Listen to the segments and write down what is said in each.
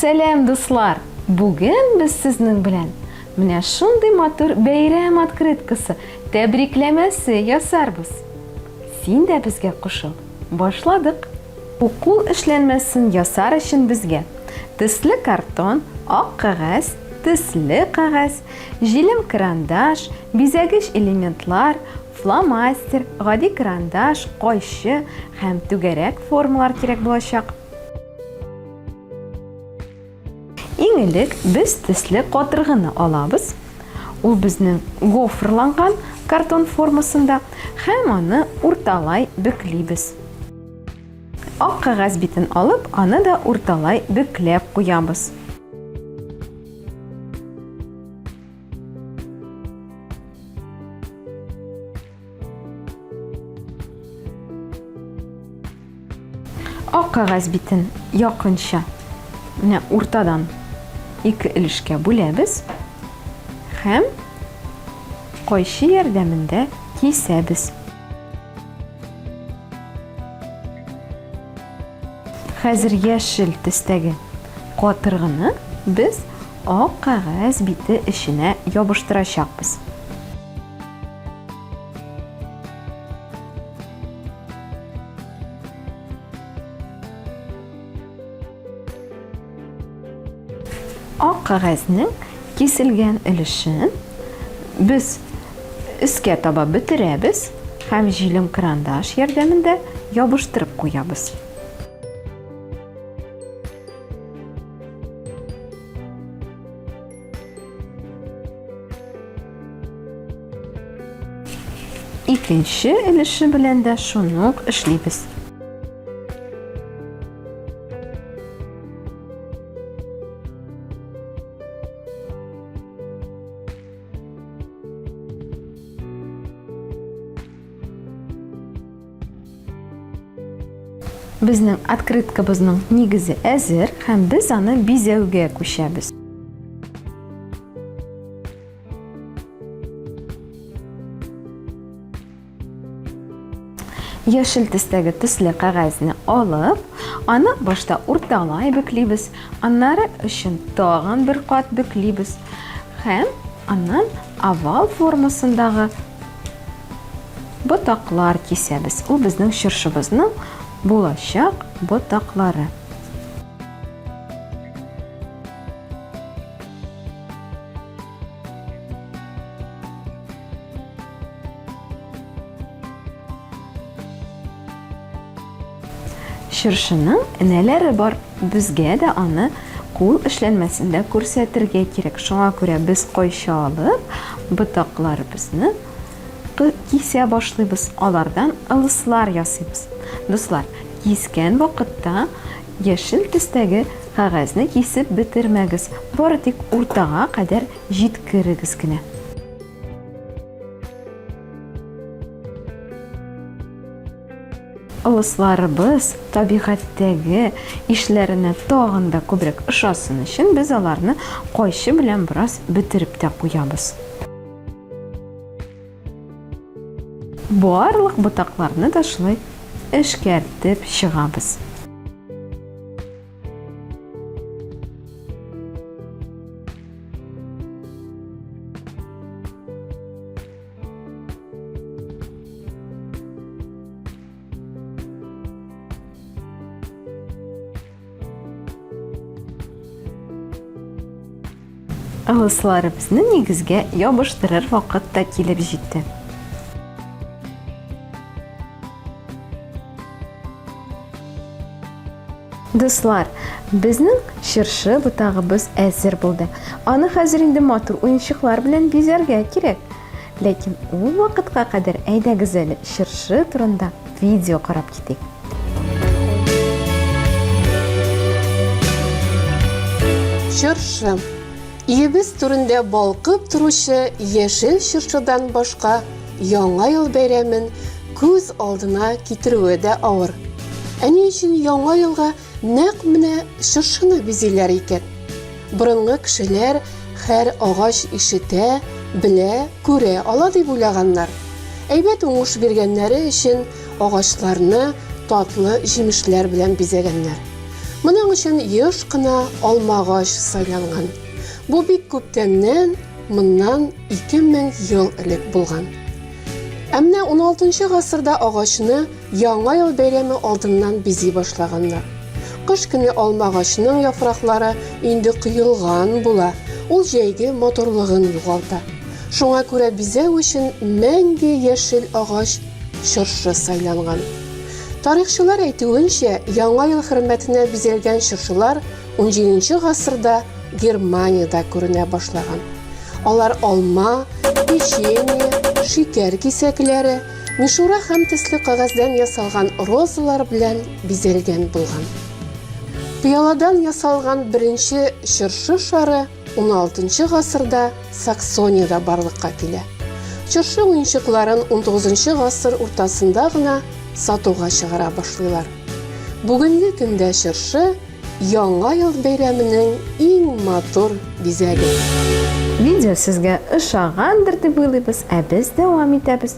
Сәлам, дуслар! Бүген без сезнең белән менә шундый матур бәйрәм открыткасы, тәбрикләмәсе ясарбыз. Син дә безгә кушыл. Башладык! Уку эшләнмәсен ясар өчен безгә төсле картон, ак кәгазь, төсле кәгазь, җилем карандаш, бизәгеч элементлар, фломастер, гади карандаш, кайчы һәм түгәрәк формалар кирәк булачак. Иң элек без төсле катыргыны алабыз. Ул безнең гофрланган картон формасында һәм аны урталай бөклибез. Ак кәгазь битен алып, аны да урталай бөкләп куябыз. Ак кәгазь битен якынча менә уртадан ике өлешкә бүләбез һәм кайчы ярдәмендә кисәбез. Хәзер яшел төстәге катыргыны без ак кәгазь бите эченә ябыштырачакбыз. Ак кәгазьнең киселгән өлешен без өскә таба бөтерәбез һәм җилем карандаш ярдәмендә ябыштырып куябыз. Икенче өлеше белән дә шуны ук эшлибез. Безнең открыткабызның нигезе әзер һәм без аны бизәүгә күчәбез. Яшел төстәге төсле кәгазьне алып, аны башта урталай бөклибез, аннары өчен тагын бер кат бөклибез һәм аннан овал формасындагы Ботаклар кисәбез. Ул безнең чыршыбызның булачак ботаклары. Чыршының энәләре бар. Безгә дә аны кул эшләнмәсендә күрсәтергә кирәк. Шуңа күрә без кайчы алып, ботакларыбызны кисә башлыйбыз, алардан ылыслар ясыйбыз. Дуслар, кискән вакытта яшел төстәге кәгазьне кисеп бетермәгез, бары тик уртага кадәр җиткерегез генә. Ылысларыбыз табигатьтәге ишләренә тагын да күбрәк ошасын өчен без аларны кайчы белән бераз бөтереп тә куябыз. Барлык ботакларны да шулай эшкәртеп чыгабыз. Ылысларыбызны нигезгә ябыштырыр вакыт та килеп җитте. Дуслар, безнең чыршы ботагыбыз әзер булды. Аны хәзер инде матур уенчыклар белән бизәргә кирәк. Ләкин ул вакытка кадәр әйдәгез әле чыршы турында видео карап китик. Чыршы. Өебез түрендә балкып торучы яшел чыршыдан башка Яңа ел бәйрәмен күз алдына китерүе дә авыр. Ә ни өчен Яңа елга нәкъ менә чыршыны бизиләр икән? Борынгы кешеләр һәр агач ишетә, белә, күрә ала дип уйлаганнар. Әйбәт уңыш биргәннәре өчен агачларны татлы җимешләр белән бизәгәннәр. Моның өчен еш кына алмагач сайланган. Бу бик күптәннән, моннан 2000 ел элек булган. Ә менә 16 гасырда агачны Яңа ел бәйрәме алдыннан бизи башлаганнар. Кыш көне алмагачның яфраклары инде коелган була, ул җәйге матурлыгын югалта. Шуңа күрә бизәү өчен мәңге яшел агач чыршы сайланган. Тарихчылар әйтүенчә, Яңа ел хөрмәтенә бизәлгән чыршылар 17 гасырда Германиядә күренә башлаган. Алар алма, печенье, шикәр кисәкләре, мишура һәм төсле кәгазьдән ясалган розалар белән бизәлгән булган. Пыяладан ясалган беренче чыршы шары 16 гасырда Саксониядә барлыкка килә. Чыршы уенчыкларын 19 гасыр уртасында гына сатуга чыгара башлыйлар. Бүгенге көндә чыршы Яңа ел бәйрәменең иң матур бизәге. Видео сезгә ошагандыр дип уйлыйбыз, ә без дәвам итәбез.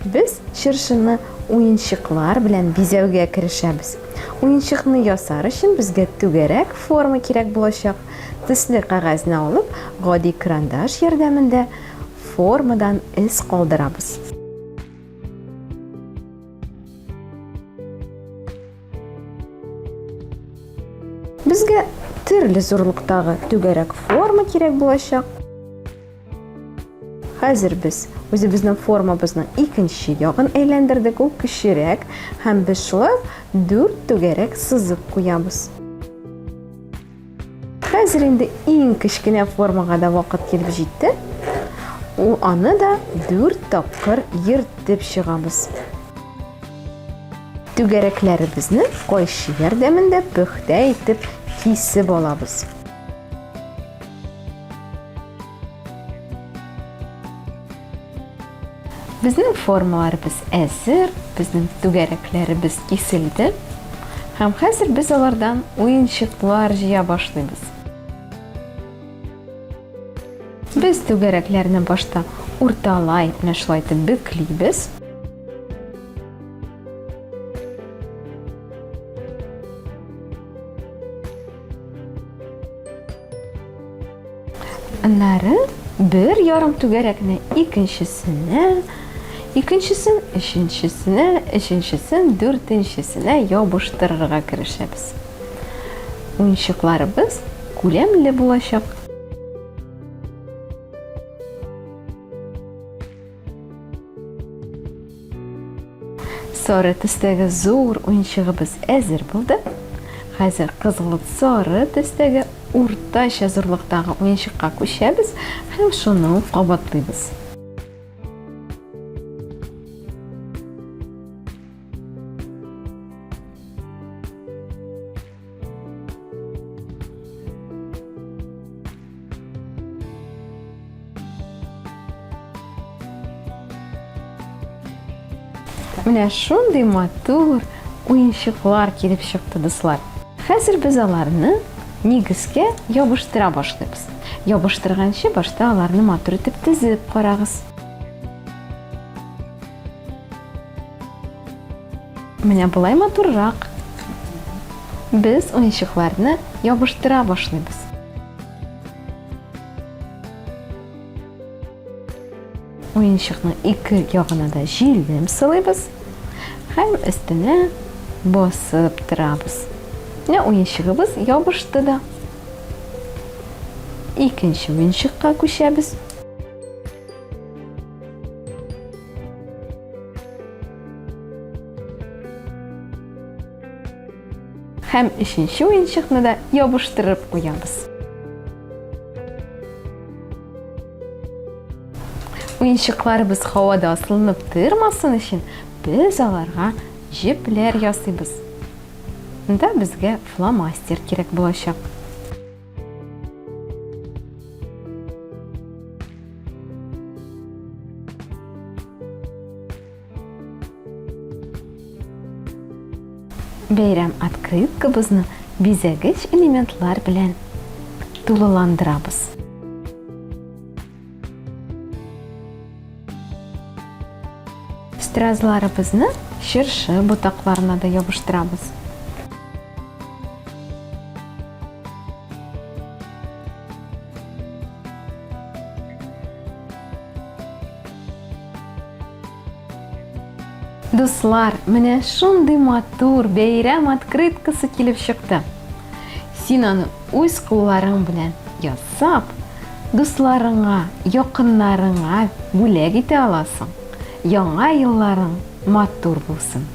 Без чыршыны уенчыклар белән бизәүгә керешәбез. Уенчыкны ясар өчен безгә түгәрәк форма кирәк булачак. Төсле кәгазьне алып, гади карандаш ярдәмендә формадан эз калдырабыз. Безгә төрле зурлыктагы түгәрәк форма кирәк булачак. Хәзер без үзебезнең формабызның икенче ягын әйләндердек, ул кечерәк, һәм без шулай ук дүрт түгәрәк сызып куябыз. Хәзер инде иң кечкенә формага да вакыт килеп җитте. Ул аны да дүрт тапкыр йөртеп чыгабыз. Түгәрәкләребезне кайчы ярдәмендә пөхтә итеп кисеп алабыз. Безнең формаларыбыз әзер, безнең түгәрәкләребез киселде. Һәм хәзер без алардан уенчыклар җыя башлыйбыз. Без түгәрәкләрне башта урталай менә шулай итеп бөклибез. Аннары бер ярым түгәрәкне икенчесенә, икенчесен өченчесенә, өченчесен дүртенчесенә ябыштырырга керешәбез. Уенчыкларыбыз күләмле булачак. Сары төстәге зур уенчыгыбыз әзер булды. Хәзер кызгылт сары төстәге уртача зурлыктагы уенчыкка күчәбез һәм шуны ук кабатлыйбыз. Менә шундый матур уенчыклар килеп чыкты, дуслар. Хәзер без аларны нигезгә ябыштыра башлыйбыз. Ябыштырганчы башта аларны матур итеп тезеп карагыз. Менә болай матуррак. Без уенчыкларны ябыштыра башлыйбыз. Уенчыкның ике ягына да җилем сылыйбыз һәм өстенә басып торабыз. Менә уенчыгыбыз ябышты да. Икенче уенчыкка күчәбез. Һәм өченче уенчыкны да ябыштырып куябыз. Уенчыкларыбыз һавада асылынып тормасын өчен без аларга җепләр ясыйбыз. Монда безгә фломастер кирәк булачак. Бәйрәм открыткабызны бизәгеч элементлар белән тулыландырабыз. Стразларыбызны чыршы ботакларына да ябыштырабыз. Дуслар, менә шундый матур бәйрәм открыткасы килеп чыкты. Син аны үз кулларың белән ясап, дусларыңа, якыннарыңа бүләк итә аласың. Яңа елларың матур булсын!